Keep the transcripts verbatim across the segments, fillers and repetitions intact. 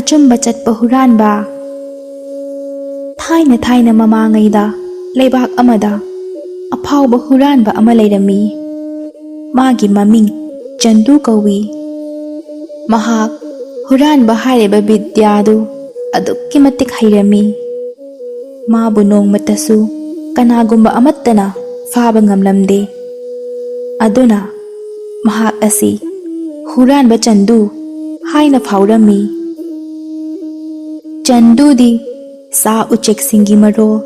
ꯑꯆꯨꯝꯕ ꯆꯠꯄ ꯍꯨꯔꯥꯟꯕ꯫ ꯊꯥꯏꯅ ꯊꯥꯏꯅ ꯃꯃꯥꯡꯉꯩꯗ ꯂꯩꯕꯥꯛ ꯑꯃꯗ ꯑꯐꯥꯎꯕ ꯍꯨꯔꯥꯟꯕ ꯑꯃ ꯂꯩꯔꯝꯃꯤ꯫ ꯃꯥꯒꯤ ꯃꯃꯤꯡ ꯆꯟꯗꯨ ꯀꯧꯏ꯫ ꯃꯍꯥꯛ ꯍꯨꯔꯥꯟꯕ ꯍꯥꯏꯔꯤꯕ ꯕꯤꯗ꯭ꯌꯥꯗꯨ ꯑꯗꯨꯛꯀꯤ ꯃꯇꯤꯛ ꯍꯩꯔꯝꯃꯤ꯫ ꯃꯥꯕꯨ ꯅꯣꯡꯃꯇꯁꯨ ꯀꯅꯥꯒꯨꯝꯕ ꯑꯃꯠꯇꯅ ꯐꯥꯕ ꯉꯝꯂꯝꯗꯦ꯫ ꯑꯗꯨꯅ ꯃꯍꯥꯛ ꯑꯁꯤ ꯍꯨꯔꯥꯟꯕ ꯆꯟꯗꯨ ꯍꯥꯏꯅ ꯐꯥꯎꯔꯝꯃꯤ꯫ ꯆꯟꯗꯨꯗꯤ ꯁꯥ ꯎꯆꯦꯛꯁꯤꯡꯒꯤ ꯃꯔꯣꯜ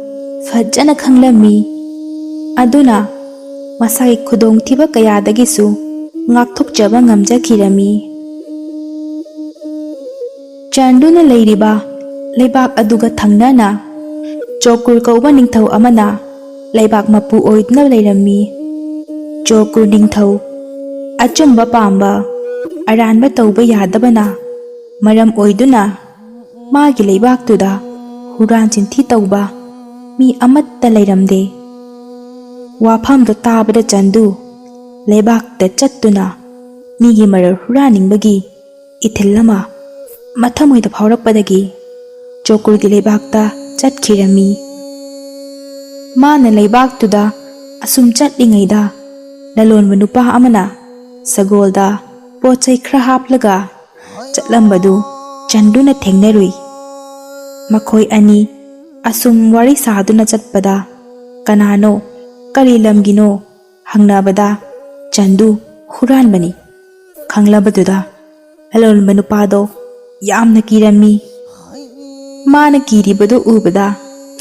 ꯐꯖꯅ ꯈꯪꯂꯝꯃꯤ꯫ ꯑꯗꯨꯅ ꯃꯁꯥꯒꯤ ꯈꯨꯗꯣꯡꯊꯤꯕ ꯀꯌꯥꯗꯒꯤꯁꯨ ꯉꯥꯛꯊꯣꯛꯆꯕ ꯉꯝꯖꯈꯤꯔꯝꯃꯤ꯫ ꯆꯥꯟꯗꯨꯅ ꯂꯩꯔꯤꯕ ꯂꯩꯕꯥꯛ ꯑꯗꯨꯒ ꯊꯪꯅꯅ ꯆꯣꯀꯨꯔ ꯀꯧꯕ ꯅꯤꯡꯊꯧ ꯑꯃꯅ ꯂꯩꯕꯥꯛ ꯃꯄꯨ ꯑꯣꯏꯗꯨꯅ ꯂꯩꯔꯝꯃꯤ꯫ ꯆꯣꯀꯨꯔ ꯅꯤꯡꯊꯧ ꯑꯆꯨꯝꯕ ꯄꯥꯝꯕ, ꯑꯔꯥꯟꯕ ꯇꯧꯕ ꯌꯥꯗꯕꯅ ꯃꯔꯝ ꯑꯣꯏꯗꯨꯅ ꯃꯥꯒꯤ ꯂꯩꯕꯥꯛꯇꯨꯗ ꯍꯨꯔꯥꯟ ꯆꯤꯟꯊꯤ ꯇꯧꯕ ꯃꯤ ꯑꯃꯠꯇ ꯂꯩꯔꯝꯗꯦ꯫ ꯋꯥꯐꯝꯗꯣ ꯇꯥꯕꯗ ꯆꯥꯟꯗꯨ ꯂꯩꯕꯥꯛꯇ ꯆꯠꯇꯨꯅ ꯃꯤꯒꯤ ꯃꯔꯜ ꯍꯨꯔꯥꯟꯅꯤꯡꯕꯒꯤ ꯏꯊꯤꯜ ꯑꯃ ꯃꯊꯃꯣꯏꯗ ꯐꯥꯎꯔꯛꯄꯗꯒꯤ ꯆꯣꯀꯨꯔꯒꯤ ꯂꯩꯕꯥꯛꯇ ꯆꯠꯈꯤꯔꯝꯃꯤ꯫ ꯃꯥꯅ ꯂꯩꯕꯥꯛꯇꯨꯗ ꯑꯁꯨꯝ ꯆꯠꯂꯤꯉꯩꯗ ꯂꯂꯣꯟꯕ ꯅꯨꯄꯥ ꯑꯃꯅ ꯁꯒꯣꯜꯗ ꯄꯣꯠ ꯆꯩ ꯈꯔ ꯍꯥꯞꯂꯒ ꯆꯠꯂꯝꯕꯗꯨ ꯆꯟꯗꯨꯅ ꯊꯦꯡꯅꯔꯨꯏ꯫ ꯃꯈꯣꯏ ꯑꯅꯤ ꯑꯁꯨꯝ ꯋꯥꯔꯤ ꯁꯥꯗꯨꯅ ꯆꯠꯄꯗ ꯀꯅꯥꯅꯣ, ꯀꯔꯤ ꯂꯝꯒꯤꯅꯣ ꯍꯪꯅꯕꯗ ꯆꯟꯗꯨ ꯍꯨꯔꯥꯟꯕꯅꯤ ꯈꯪꯂꯕꯗꯨꯗ ꯂꯂꯣꯟꯕ ꯅꯨꯄꯥꯗꯣ ꯌꯥꯝꯅ ꯀꯤꯔꯝꯃꯤ꯫ ꯃꯥꯅ ꯀꯤꯔꯤꯕꯗꯨ ꯎꯕꯗ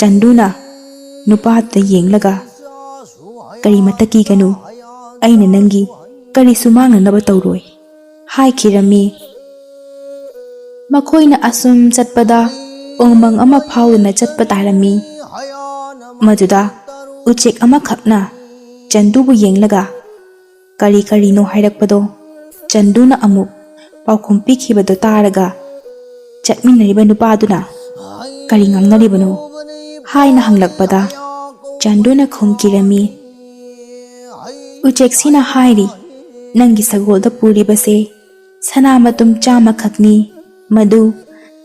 ꯆꯟꯗꯨꯅ ꯅꯨꯄꯥꯗꯨꯗ ꯌꯦꯡꯂꯒ, "ꯀꯔꯤꯃꯠꯇ ꯀꯤꯒꯅꯨ, ꯑꯩꯅ ꯅꯪꯒꯤ ꯀꯔꯤꯁꯨ ꯃꯥꯡꯅꯅꯕ ꯇꯧꯔꯣꯏ" ꯍꯥꯏꯈꯤꯔꯝꯃꯤ꯫ ꯃꯈꯣꯏꯅ ꯑꯁꯨꯝ ꯆꯠꯄꯗ ꯎꯃꯪ ꯑꯃ ꯐꯥꯎꯗꯨꯅ ꯆꯠꯄ ꯇꯥꯔꯝꯃꯤ꯫ ꯃꯗꯨꯗ ꯎꯆꯦꯛ ꯑꯃꯈꯛꯅ ꯆꯟꯗꯨꯕꯨ ꯌꯦꯡꯂꯒ ꯀꯔꯤ ꯀꯔꯤꯅꯣ ꯍꯥꯏꯔꯛꯄꯗꯣ ꯆꯟꯗꯨꯅ ꯑꯃꯨꯛ ꯄꯥꯎꯈꯨꯝ ꯄꯤꯈꯤꯕꯗꯨ ꯇꯥꯔꯒ ꯆꯠꯃꯤꯟꯅꯔꯤꯕ ꯅꯨꯄꯥꯗꯨꯅ "ꯀꯔꯤ ꯉꯥꯡꯅꯔꯤꯕꯅꯣ?" ꯍꯥꯏꯅ ꯍꯪꯂꯛꯄꯗ ꯆꯟꯗꯨꯅ ꯈꯨꯝꯈꯤꯔꯝꯃꯤ, "ꯎꯆꯦꯛꯁꯤꯅ ꯍꯥꯏꯔꯤ, ꯅꯪꯒꯤ ꯁꯒꯣꯜꯗ ꯄꯨꯔꯤꯕꯁꯦ ꯁꯅꯥ ꯃꯇꯨꯝ ꯆꯥꯝꯃꯈꯛꯅꯤ, ꯃꯗꯨ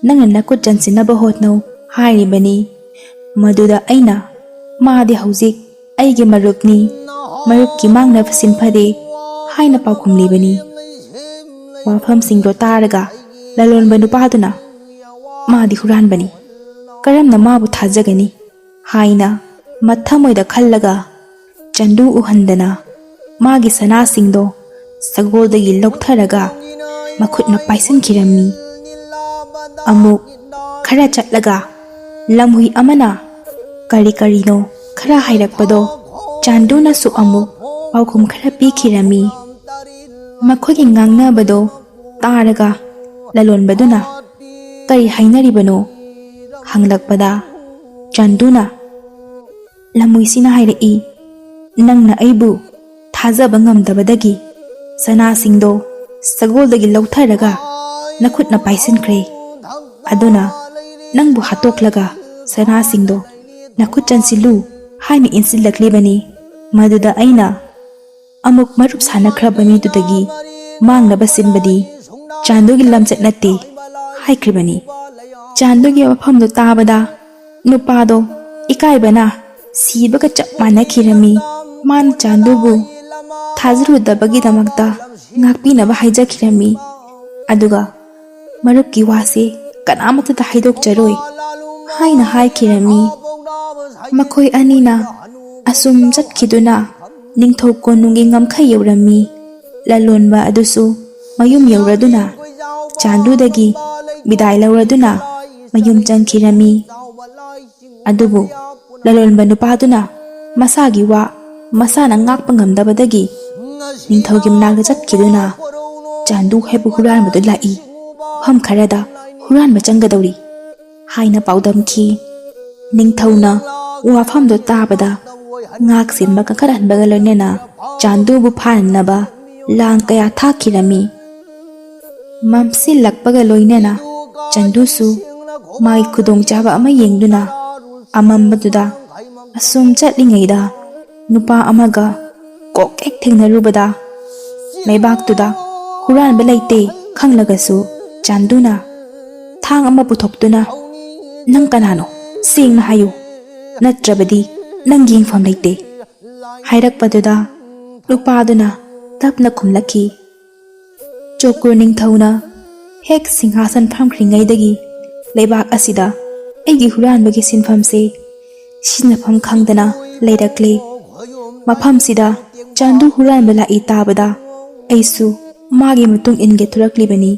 "ꯅꯪꯅ ꯅꯈꯨꯠ ꯆꯟꯁꯤꯟꯅꯕ ꯍꯣꯠꯅꯧ" ꯍꯥꯏꯔꯤꯕꯅꯤ꯫ ꯃꯗꯨꯗ ꯑꯩꯅ, "ꯃꯥꯗꯤ ꯍꯧꯖꯤꯛ ꯑꯩꯒꯤ ꯃꯔꯨꯞꯅꯤ, ꯃꯔꯨꯞꯀꯤ ꯃꯥꯡꯅꯕ ꯁꯤꯟꯐꯗꯦ" ꯍꯥꯏꯅ ꯄꯥꯎꯈꯨꯝꯂꯤꯕꯅꯤ꯫ ꯋꯥꯐꯝꯁꯤꯡꯗꯣ ꯇꯥꯔꯒ ꯂꯂꯣꯟꯕ ꯅꯨꯄꯥꯗꯨꯅ, "ꯃꯥꯗꯤ ꯍꯨꯔꯥꯟꯕꯅꯤ, ꯀꯔꯝꯅ ꯃꯥꯕꯨ ꯊꯥꯖꯒꯅꯤ?" ꯍꯥꯏꯅ ꯃꯊꯃꯣꯏꯗ ꯈꯜꯂꯒ ꯆꯟꯗꯨ ꯎꯍꯟꯗꯅ ꯃꯥꯒꯤ ꯁꯅꯥꯁꯤꯡꯗꯣ ꯁꯒꯣꯜꯗꯒꯤ ꯂꯧꯊꯔꯒ ꯃꯈꯨꯠꯅ ꯄꯥꯏꯁꯤꯟꯈꯤꯔꯝꯃꯤ꯫ ꯑꯃꯨꯛ ꯈꯔ ꯆꯠꯂꯒ ꯂꯝꯍꯨꯏ ꯑꯃꯅ ꯀꯔꯤ ꯀꯔꯤꯅꯣ ꯈꯔ ꯍꯥꯏꯔꯛꯄꯗꯣ ꯆꯥꯟꯗꯨꯅꯁꯨ ꯑꯃꯨꯛ ꯄꯥꯎꯈꯨꯝ ꯈꯔ ꯄꯤꯈꯤꯔꯝꯃꯤ꯫ ꯃꯈꯣꯏꯒꯤ ꯉꯥꯡꯅꯕꯗꯣ ꯇꯥꯔꯒ ꯂꯂꯣꯟꯕꯗꯨꯅ "ꯀꯔꯤ ꯍꯥꯏꯅꯔꯤꯕꯅꯣ?" ꯍꯪꯂꯛꯄꯗ ꯆꯥꯟꯗꯨꯅ ꯂꯝꯍꯨꯏꯁꯤꯅ ꯍꯥꯏꯔꯛꯏ, "ꯅꯪꯅ ꯑꯩꯕꯨ ꯊꯥꯖꯕ ꯉꯝꯗꯕꯗꯒꯤ ꯁꯅꯥꯁꯤꯡꯗꯣ ꯁꯒꯣꯜꯗꯒꯤ ꯂꯧꯊꯔꯒ ꯅꯈꯨꯠꯅ ꯄꯥꯏꯁꯤꯟꯈ꯭ꯔꯦ꯫ ꯑꯗꯨꯅ ꯅꯪꯕꯨ ꯍꯥꯠꯇꯣꯛꯂꯒ ꯁꯅꯥꯁꯤꯡꯗꯣ ꯅꯈꯨꯠ ꯆꯟꯁꯤꯜꯂꯨ" ꯍꯥꯏꯅ ꯏꯟꯁꯤꯜꯂꯛꯂꯤꯕꯅꯤ꯫ ꯃꯗꯨꯗ ꯑꯩꯅ ꯑꯃꯨꯛ ꯃꯔꯨꯞ ꯁꯥꯟꯅꯈ꯭ꯔꯕ ꯃꯤꯗꯨꯗꯒꯤ ꯃꯥꯡꯅꯕ ꯁꯤꯟꯕꯗꯤ ꯆꯥꯟꯗꯨꯒꯤ ꯂꯝꯆꯠ ꯅꯠꯇꯦ ꯍꯥꯏꯈ꯭ꯔꯤꯕꯅꯤ꯫ ꯆꯥꯟꯗꯨꯒꯤ ꯋꯥꯐꯝꯗꯨ ꯇꯥꯕꯗ ꯅꯨꯄꯥꯗꯣ ꯏꯀꯥꯏꯕꯅ ꯁꯤꯕꯒ ꯆꯞ ꯃꯥꯟꯅꯈꯤꯔꯝꯃꯤ꯫ ꯃꯥꯅ ꯆꯥꯟꯗꯨꯕꯨ ꯊꯥꯖꯔꯨꯗꯕꯒꯤꯗꯃꯛꯇ ꯉꯥꯛꯄꯤꯅꯕ ꯍꯥꯏꯖꯈꯤꯔꯝꯃꯤ꯫ ꯑꯗꯨꯒ "ꯃꯔꯨꯞꯀꯤ ꯋꯥꯁꯦ ꯀꯅꯥꯃꯠꯇꯗ ꯍꯥꯏꯗꯣꯛꯆꯔꯣꯏ" ꯍꯥꯏꯅ ꯍꯥꯏꯈꯤꯔꯝꯃꯤ꯫ ꯃꯈꯣꯏ ꯑꯅꯤꯅ ꯑꯁꯨꯝ ꯆꯠꯈꯤꯗꯨꯅ ꯅꯤꯡꯊꯧ ꯀꯣꯅꯨꯡꯒꯤ ꯉꯝꯈꯩ ꯌꯧꯔꯝꯃꯤ꯫ ꯂꯂꯣꯟꯕ ꯑꯗꯨꯁꯨ ꯃꯌꯨꯝ ꯌꯧꯔꯗꯨꯅ ꯆꯥꯟꯗꯨꯗꯒꯤ ꯕꯤꯗꯥꯏ ꯂꯧꯔꯗꯨꯅ ꯃꯌꯨꯝ ꯆꯪꯈꯤꯔꯝꯃꯤ꯫ ꯑꯗꯨꯕꯨ ꯂꯂꯣꯟꯕ ꯅꯨꯄꯥꯗꯨꯅ ꯃꯁꯥꯒꯤ ꯋꯥ ꯃꯁꯥꯅ ꯉꯥꯛꯄ ꯉꯝꯗꯕꯗꯒꯤ ꯅꯤꯡꯊꯧꯒꯤ ꯃꯅꯥꯛꯇ ꯆꯠꯈꯤꯗꯨꯅ ꯆꯥꯟꯗꯨ ꯍꯥꯏꯕ ꯍꯨꯔꯥꯟꯕꯗꯨ ꯂꯥꯛꯏ, ꯃꯐꯝ ꯈꯔꯗ ꯍꯨꯔꯥꯟꯕ ꯆꯪꯒꯗꯧꯔꯤ ꯍꯥꯏꯅ ꯄꯥꯎꯗꯝꯈꯤ꯫ ꯅꯤꯡꯊꯧꯅ ꯋꯥꯐꯝꯗꯨ ꯇꯥꯕꯗ ꯉꯥꯛ ꯁꯦꯟꯕ ꯀꯟꯈꯠꯍꯟꯕꯒ ꯂꯣꯏꯅꯅ ꯆꯥꯟꯗꯨꯕꯨ ꯐꯥꯅꯅꯕ ꯂꯥꯡ ꯀꯌꯥ ꯊꯥꯛꯈꯤꯔꯝꯃꯤ꯫ ꯃꯝꯁꯤꯜꯂꯛꯄꯒ ꯂꯣꯏꯅꯅ ꯆꯟꯗꯨꯁꯨ ꯃꯥꯒꯤ ꯈꯨꯗꯣꯡꯆꯥꯕ ꯑꯃ ꯌꯦꯡꯗꯨꯅ ꯑꯃꯝꯕꯗꯨꯗ ꯑꯁꯨꯝ ꯆꯠꯂꯤꯉꯩꯗ ꯅꯨꯄꯥ ꯑꯃꯒ ꯀꯣꯛ ꯍꯦꯛ ꯊꯦꯡꯅꯔꯨꯕꯗ ꯂꯩꯕꯥꯛꯇꯨꯗ ꯍꯨꯔꯥꯟꯕ ꯂꯩꯇꯦ ꯈꯪꯂꯒꯁꯨ ꯆꯥꯟꯗꯨꯅ ꯊꯥꯡ ꯑꯃ ꯄꯨꯊꯣꯛꯇꯨꯅ, "ꯅꯪ ꯀꯅꯥꯅꯣ? ꯁꯦꯡꯅ ꯍꯥꯏꯌꯨ, ꯅꯠꯇ꯭ꯔꯕꯗꯤ ꯅꯪꯒꯤ ꯌꯦꯡꯐꯝ ꯂꯩꯇꯦ" ꯍꯥꯏꯔꯛꯄꯗꯨꯗ, ꯅꯨꯄꯥꯗꯨꯅ ꯇꯞꯅ ꯈꯨꯝꯂꯛꯈꯤ, "ꯆꯣꯀꯨꯔ ꯅꯤꯡꯊꯧꯅ ꯍꯦꯛ ꯁꯤꯡꯍꯥꯁꯟ ꯐꯝꯈ꯭ꯔꯤꯉꯩꯗꯒꯤ ꯂꯩꯕꯥꯛ ꯑꯁꯤꯗ ꯑꯩꯒꯤ ꯍꯨꯔꯥꯟꯕꯒꯤ ꯁꯤꯟꯐꯝꯁꯦ ꯁꯤꯖꯤꯟꯅꯐꯝ ꯈꯪꯗꯅ ꯂꯩꯔꯛꯂꯦ꯫ ꯃꯐꯝꯁꯤꯗ ꯆꯥꯟꯗꯨ ꯍꯨꯔꯥꯟꯕ ꯂꯥꯛꯏ ꯇꯥꯕꯗ ꯑꯩꯁꯨ ꯃꯥꯒꯤ ꯃꯇꯨꯡ ꯏꯟꯒꯦ ꯊꯣꯔꯛꯂꯤꯕꯅꯤ꯫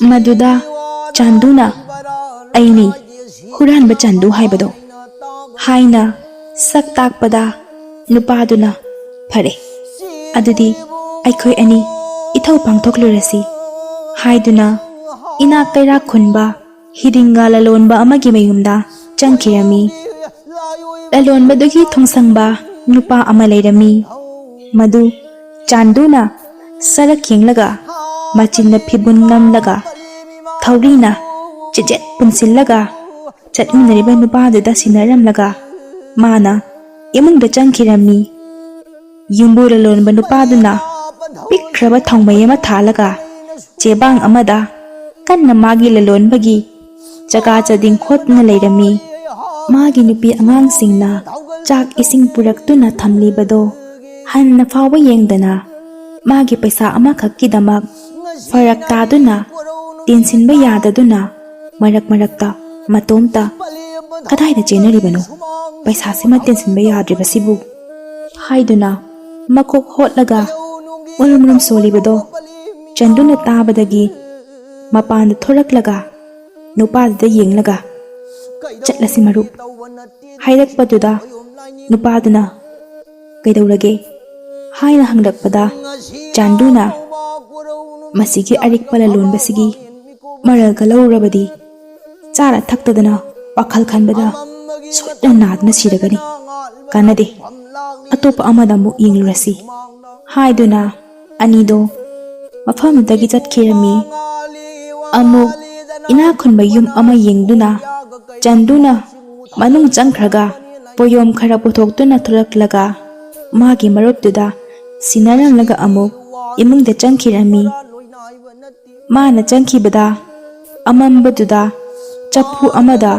ꯃꯗꯨꯗ ꯆꯥꯟꯗꯨꯅ, 'ꯑꯩꯅꯤ, ꯍꯨꯔꯥꯟꯕ ꯆꯥꯟꯗꯨ ꯍꯥꯏꯕꯗꯣ' ꯍꯥꯏꯅ ꯁꯛ ꯇꯥꯛꯄꯗ, ꯅꯨꯄꯥꯗꯨꯅ, "ꯐꯔꯦ, ꯑꯗꯨꯗꯤ ꯑꯩꯈꯣꯏ ꯑꯅꯤ ꯏꯊꯧ ꯄꯥꯡꯊꯣꯛꯂꯨꯔꯁꯤ" ꯍꯥꯏꯗꯨꯅ ꯏꯅꯥꯛ ꯀꯩꯔꯥꯛ ꯈꯨꯟꯕ ꯍꯤꯗꯤꯡꯒ ꯂꯂꯣꯟꯕ ꯑꯃꯒꯤ ꯃꯌꯨꯝꯗ ꯆꯪꯈꯤꯔꯝꯃꯤ꯫ ꯂꯂꯣꯟꯕꯗꯨꯒꯤ ꯊꯣꯡꯁꯪꯕ ꯅꯨꯄꯥ ꯑꯃ ꯂꯩꯔꯝꯃꯤ꯫ ꯃꯗꯨ ꯆꯥꯟꯗꯨꯅ ꯁꯔꯛ ꯌꯦꯡꯂꯒ, ꯃꯆꯤꯟꯅ ꯐꯤꯕꯨꯟ ꯅꯝꯂꯒ, ꯊꯧꯔꯤꯅ ꯆꯤꯖꯦꯠ ꯄꯨꯟꯁꯤꯜꯂꯒ ꯆꯠꯃꯤꯟꯅꯔꯤꯕ ꯅꯨꯄꯥꯗꯨꯗ ꯁꯤꯟꯅꯔꯝꯂꯒ, ꯃꯥꯅ ꯏꯃꯨꯡꯗ ꯆꯪꯈꯤꯔꯝꯃꯤ꯫ ꯌꯨꯝꯕꯨ ꯂꯂꯣꯟꯕ ꯅꯨꯄꯥꯗꯨꯅ ꯄꯤꯛꯈ꯭ꯔꯕ ꯊꯥꯎꯃꯩ ꯑꯃ ꯊꯥꯜꯂꯒ, ꯆꯦꯕꯥꯡ ꯑꯃꯗ ꯀꯟꯅ ꯃꯥꯒꯤ ꯂꯂꯣꯟꯕꯒꯤ ꯆꯒꯥ ꯆꯗꯤꯡ ꯈꯣꯠꯇꯨꯅ ꯂꯩꯔꯝꯃꯤ꯫ ꯃꯥꯒꯤ ꯅꯨꯄꯤ ꯑꯉꯥꯡꯁꯤꯡꯅ ꯆꯥꯛ ꯏꯁꯤꯡ ꯄꯨꯔꯛꯇꯨꯅ ꯊꯝꯂꯤꯕꯗꯣ ꯍꯟꯅ ꯐꯥꯎꯕ ꯌꯦꯡꯗꯅ, ꯃꯥꯒꯤ ꯄꯩꯁꯥ ꯑꯃꯈꯛꯀꯤꯗꯃꯛ ꯐꯔꯛ ꯇꯥꯗꯨꯅ, ꯇꯦꯟꯁꯤꯟꯕ ꯌꯥꯗꯗꯨꯅ, ꯃꯔꯛ ꯃꯔꯛꯇ ꯃꯇꯣꯝꯇ "ꯀꯗꯥꯏꯗ ꯆꯦꯟꯅꯔꯤꯕꯅꯣ, ꯄꯩꯁꯥꯁꯤꯃ ꯇꯦꯟꯁꯤꯟꯕ ꯌꯥꯗ꯭ꯔꯤꯕꯁꯤꯕꯨ?" ꯍꯥꯏꯗꯨꯅ ꯃꯀꯣꯛ ꯍꯣꯠꯂꯒ ꯃꯔꯨꯝ ꯃꯔꯨꯝ ꯁꯣꯜꯂꯤꯕꯗꯣ ꯆꯟꯗꯨꯅ ꯇꯥꯕꯗꯒꯤ, ꯃꯄꯥꯟꯗ ꯊꯣꯔꯛꯂꯒ ꯅꯨꯄꯥꯗꯨꯗ ꯌꯦꯡꯂꯒ, "ꯆꯠꯂꯁꯤ ꯃꯔꯨꯞ" ꯍꯥꯏꯔꯛꯄꯗꯨꯗ, ꯅꯨꯄꯥꯗꯨꯅ "ꯀꯩꯗꯧꯔꯒꯦ?" ꯍꯥꯏꯅ ꯍꯪꯂꯛꯄꯗ, ꯆꯥꯟꯗꯨꯅ, "ꯃꯁꯤꯒꯤ ꯑꯔꯤꯛꯄ ꯂꯂꯣꯟꯕꯁꯤꯒꯤ ꯃꯔꯜꯒ ꯂꯧꯔꯕꯗꯤ ꯆꯥꯔ ꯊꯛꯇꯗꯅ ꯋꯥꯈꯜ ꯈꯟꯕꯗ ꯁꯣꯏꯗꯅ ꯅꯥꯗꯨꯅ ꯁꯤꯔꯒꯅꯤ꯫ ꯀꯥꯟꯅꯗꯦ, ꯑꯇꯣꯞꯄ ꯑꯃꯗ ꯑꯃꯨꯛ ꯌꯦꯡꯂꯨꯔꯁꯤ" ꯍꯥꯏꯗꯨꯅ ꯑꯅꯤꯗꯣ ꯃꯐꯝꯗꯨꯗꯒꯤ ꯆꯠꯈꯤꯔꯝꯃꯤ꯫ ꯑꯃꯨꯛ ꯏꯅꯥꯛ ꯈꯨꯟꯕ ꯌꯨꯝ ꯑꯃ ꯌꯦꯡꯗꯨꯅ ꯆꯟꯗꯨꯅ ꯃꯅꯨꯡ ꯆꯪꯈ꯭ꯔꯒ ꯄꯣꯌꯣꯝ ꯈꯔ ꯄꯨꯊꯣꯛꯇꯨꯅ ꯊꯣꯛꯂꯛꯂꯒ ꯃꯥꯒꯤ ꯃꯔꯨꯞꯇꯨꯗ ꯁꯤꯟꯅꯔꯝꯂꯒ ꯑꯃꯨꯛ ꯏꯃꯨꯡꯗ ꯆꯪꯈꯤꯔꯝꯃꯤ꯫ ꯃꯥꯅ ꯆꯪꯈꯤꯕꯗ ꯑꯃꯝꯕꯗꯨꯗ ꯆꯐꯨ ꯑꯃꯗ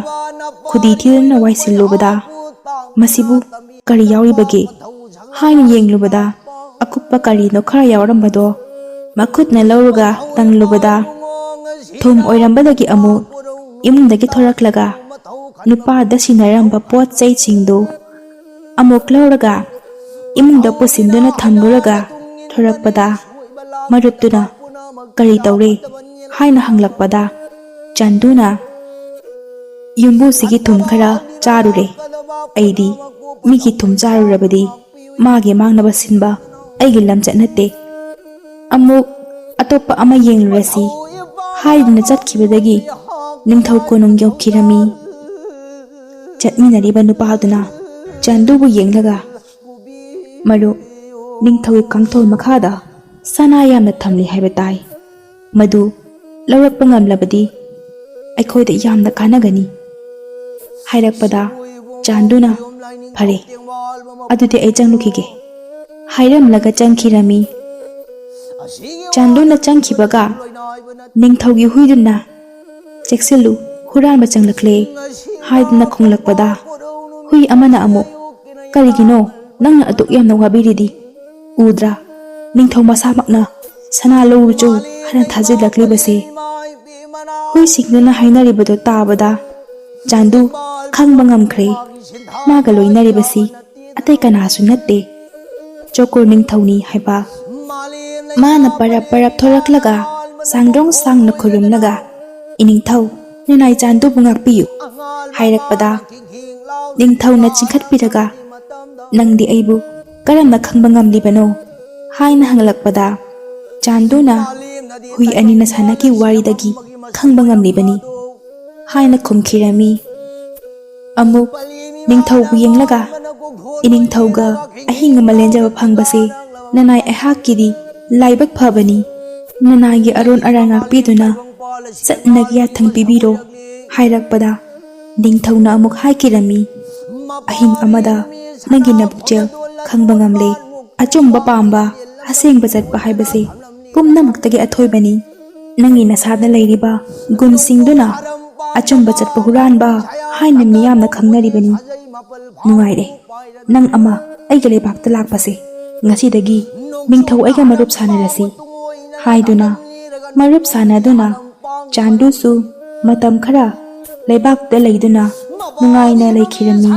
ꯈꯨꯗꯤ ꯊꯤꯗꯨꯅ ꯋꯥꯏꯁꯤꯜꯂꯨꯕꯗ, "ꯃꯁꯤꯕꯨ ꯀꯔꯤ ꯌꯥꯎꯔꯤꯕꯒꯦ?" ꯍꯥꯏꯅ ꯌꯦꯡꯂꯨꯕꯗ, ꯑꯀꯨꯞꯄ ꯀꯔꯤꯅꯣ ꯈꯔ ꯌꯥꯎꯔꯝꯕꯗꯣ ꯃꯈꯨꯠꯅ ꯂꯧꯔꯒ ꯇꯪꯂꯨꯕꯗ, ꯊꯨꯝ ꯑꯣꯏꯔꯝꯕꯗꯒꯤ ꯑꯃꯨꯛ ꯏꯃꯨꯡꯗꯒꯤ ꯊꯣꯔꯛꯂꯒ ꯅꯨꯄꯥꯗ ꯁꯤꯟꯅꯔꯝꯕ ꯄꯣꯠ ꯆꯩꯁꯤꯡꯗꯨ ꯑꯃꯨꯛ ꯂꯧꯔꯒ ꯏꯃꯨꯡꯗ ꯄꯨꯁꯤꯟꯗꯨꯅ ꯊꯝꯂꯨꯔꯒ ꯊꯣꯔꯛꯄꯗ, ꯃꯔꯨꯞꯇꯨꯅ "ꯀꯔꯤ ꯇꯧꯔꯦ?" ꯍꯥꯏꯅ ꯍꯪꯂꯛꯄꯗ, ꯆꯥꯟꯗꯨꯅ, "ꯌꯨꯝꯕꯨꯁꯤꯒꯤ ꯊꯨꯝ ꯈꯔ ꯆꯥꯔꯨꯔꯦ꯫ ꯑꯩꯗꯤ ꯃꯤꯒꯤ ꯊꯨꯝ ꯆꯥꯔꯨꯔꯕꯗꯤ ꯃꯥꯒꯤ ꯃꯥꯡꯅꯕ ꯁꯤꯟꯕ ꯑꯩꯒꯤ ꯂꯝꯆꯠ ꯅꯠꯇꯦ꯫ ꯑꯃꯨꯛ ꯑꯇꯣꯞꯄ ꯑꯃ ꯌꯦꯡꯂꯨꯔꯁꯤ" ꯍꯥꯏꯗꯨꯅ ꯆꯠꯈꯤꯕꯗꯒꯤ ꯅꯤꯡꯊꯧ ꯀꯣꯅꯨꯡ ꯌꯧꯈꯤꯔꯝꯃꯤ꯫ ꯆꯠꯃꯤꯟꯅꯔꯤꯕ ꯅꯨꯄꯥꯗꯨꯅ ꯆꯥꯟꯗꯨꯕꯨ ꯌꯦꯡꯂꯒ, "ꯃꯔꯨꯞ, ꯅꯤꯡꯊꯧꯒꯤ ꯀꯥꯡꯊꯣꯜ ꯃꯈꯥꯗ ꯁꯅꯥ ꯌꯥꯝꯅ ꯊꯝꯂꯤ ꯍꯥꯏꯕ ꯇꯥꯏ꯫ ꯃꯗꯨ ꯂꯧꯔꯛꯄ ꯉꯝꯂꯕꯗꯤ ꯑꯩꯈꯣꯏꯗ ꯌꯥꯝꯅ ꯀꯥꯟꯅꯒꯅꯤ" ꯍꯥꯏꯔꯛꯄꯗ, ꯆꯥꯟꯗꯨꯅ, "ꯐꯔꯦ, ꯑꯗꯨꯗꯤ ꯑꯩ ꯆꯪꯂꯨꯈꯤꯒꯦ" ꯍꯥꯏꯔꯝꯂꯒ ꯆꯪꯈꯤꯔꯝꯃꯤ꯫ ꯆꯥꯟꯗꯨꯅ ꯆꯪꯈꯤꯕꯒ ꯅꯤꯡꯊꯧꯒꯤ ꯍꯨꯏꯗꯨꯅ, "ꯆꯦꯛꯁꯤꯜꯂꯨ, ꯍꯨꯔꯥꯟꯕ ꯆꯪꯂꯛꯂꯦ" ꯍꯥꯏꯗꯨꯅ ꯈꯣꯡꯂꯛꯄꯗ, ꯍꯨꯏ ꯑꯃꯅ ꯑꯃꯨꯛ, "ꯀꯔꯤꯒꯤꯅꯣ ꯅꯪꯅ ꯑꯗꯨꯛ ꯌꯥꯝꯅ ꯋꯥꯕꯤꯔꯤꯗꯤ? ꯎꯗ꯭ꯔꯥ, ꯅꯤꯡꯊꯧ ꯃꯁꯥꯃꯛꯅ ꯁꯅꯥ ꯂꯧꯔꯨꯆꯣ ꯍꯥꯏꯅ ꯊꯥꯖꯤꯜꯂꯛꯂꯤꯕꯁꯦ?" ꯍꯨꯏꯁꯤꯡꯗꯨꯅ ꯍꯥꯏꯅꯔꯤꯕꯗꯨ ꯇꯥꯕꯗ ꯆꯥꯟꯗꯨ ꯈꯪꯕ ꯉꯝꯈ꯭ꯔꯦ꯫ ꯃꯥꯒ ꯂꯣꯏꯅꯔꯤꯕꯁꯤ ꯑꯇꯩ ꯀꯅꯥꯁꯨ ꯅꯠꯇꯦ, ꯆꯣꯀꯣꯔ ꯅꯤꯡꯊꯧꯅꯤ ꯍꯥꯏꯕ꯫ ꯃꯥꯅ ꯄꯔꯞ ꯄꯔꯞ ꯊꯣꯔꯛꯂꯒ ꯁꯥꯡꯗ꯭ꯔꯣꯡ ꯁꯥꯡꯅ ꯈꯨꯔꯨꯝꯂꯒ, "ꯏꯅꯤꯡꯊꯧ, ꯅꯅꯥꯏ ꯆꯥꯟꯗꯨꯕꯨ ꯉꯥꯛꯄꯤꯌꯨ" ꯍꯥꯏꯔꯛꯄꯗ, ꯅꯤꯡꯊꯧꯅ ꯆꯤꯡꯈꯠꯄꯤꯔꯒ, "ꯅꯪꯗꯤ ꯑꯩꯕꯨ ꯀꯔꯝꯅ ꯈꯪꯕ ꯉꯝꯂꯤꯕꯅꯣ?" ꯍꯥꯏꯅ ꯍꯪꯂꯛꯄꯗ, ꯆꯥꯟꯗꯨꯅ, "ꯍꯨꯏ ꯑꯅꯤꯅ ꯁꯥꯟꯅꯈꯤꯕ ꯋꯥꯔꯤꯗꯒꯤ ꯈꯪꯕ ꯉꯝꯂꯤꯕꯅꯤ" ꯍꯥꯏꯅ ꯈꯨꯝꯈꯤꯔꯝꯃꯤ꯫ ꯑꯃꯨꯛ ꯅꯤꯡꯊꯧꯕꯨ ꯌꯦꯡꯂꯒ, "ꯏꯅꯤꯡꯊꯧꯒ ꯑꯍꯤꯡ ꯑꯃ ꯂꯦꯟꯖꯕ ꯐꯪꯕꯁꯦ ꯅꯅꯥꯏ ꯑꯩꯍꯥꯛꯀꯤꯗꯤ ꯂꯥꯏꯕꯛ ꯐꯕꯅꯤ꯫ ꯅꯅꯥꯏꯒꯤ ꯑꯔꯣꯟ ꯑꯔꯥꯡ ꯉꯥꯛꯄꯤꯗꯨꯅ ꯆꯠꯅꯒꯤ ꯌꯥꯊꯪ ꯄꯤꯕꯤꯔꯣ" ꯍꯥꯏꯔꯛꯄꯗ, ꯅꯤꯡꯊꯧꯅ ꯑꯃꯨꯛ ꯍꯥꯏꯈꯤꯔꯝꯃꯤ, "ꯑꯍꯤꯡ ꯑꯃꯗ ꯅꯪꯒꯤ ꯅꯕꯨꯛꯆꯦꯜ ꯈꯪꯕ ꯉꯝꯂꯦ꯫ ꯑꯆꯨꯝꯕ ꯄꯥꯝꯕ, ꯑꯁꯦꯡꯕ ꯆꯠꯄ ꯍꯥꯏꯕꯁꯦ ꯄꯨꯝꯅꯃꯛꯇꯒꯤ ꯑꯊꯣꯏꯕꯅꯤ꯫ ꯅꯪꯒꯤ ꯅꯁꯥꯗ ꯂꯩꯔꯤꯕ ꯒꯨꯟꯁꯤꯡꯗꯨꯅ ꯑꯆꯨꯝꯕ ꯆꯠꯄ ꯍꯨꯔꯥꯟꯕ ꯍꯥꯏꯅ ꯃꯤꯌꯥꯝꯅ ꯈꯪꯅꯔꯤꯕꯅꯤ꯫ ꯅꯨꯡꯉꯥꯏꯔꯦ, ꯅꯪ ꯑꯃ ꯑꯩꯒꯤ ꯂꯩꯕꯥꯛꯇ ꯂꯥꯛꯄꯁꯦ꯫ ꯉꯁꯤꯗꯒꯤ ꯅꯤꯡꯊꯧ ꯑꯩꯒ ꯃꯔꯨꯞ ꯁꯥꯟꯅꯔꯁꯤ ꯍꯥꯏꯗꯨꯅ ꯃꯔꯨꯞ ꯁꯥꯟꯅꯗꯨꯅ ꯆꯥꯟꯗꯨꯁꯨ ꯃꯇꯝ ꯈꯔ ꯂꯩꯕꯥꯛꯇ ꯂꯩꯗꯨꯅ ꯅꯨꯡꯉꯥꯏꯅ ꯂꯩꯈꯤꯔꯝꯃꯤ꯫